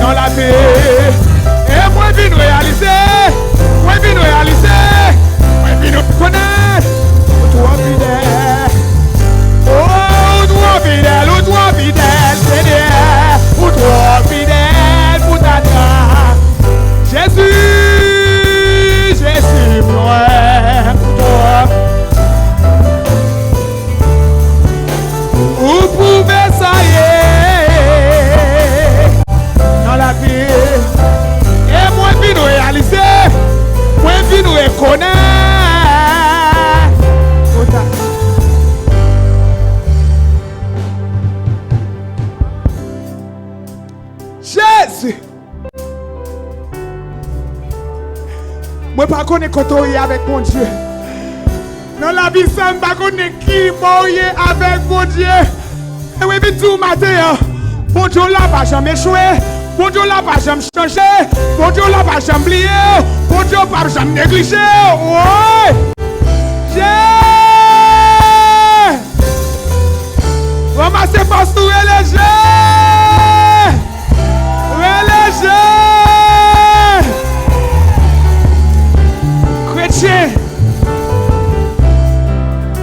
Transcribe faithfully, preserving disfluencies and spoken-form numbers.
Nan lavi. E mwen vin reyalize, mwen vin reyalize, mwen vin rekonèt ou twò fidèl. Oh, ou twò fidèl, ou twò fidèl, Senyè. Ou twò fidèl pou tata. Jezi, Jezi, mwen, ou twò. Ou pwouve sa ye nan lavi. E mwen vin reyalize, mwen vin rekonèt. Jezi! Mwen pa konnen kote w ye avèk Bondye. Nan lavi sa, m pa konnen ki bò w ye avèk Bondye. E mwen vin di w maten an, Bondye w la pa janm echwe. Bondye w la pa janm chanje. Bondye w la pa janm bliye w. Bondye w p ap janm neglije w. Woy! Jezi! Fòs nou rele je!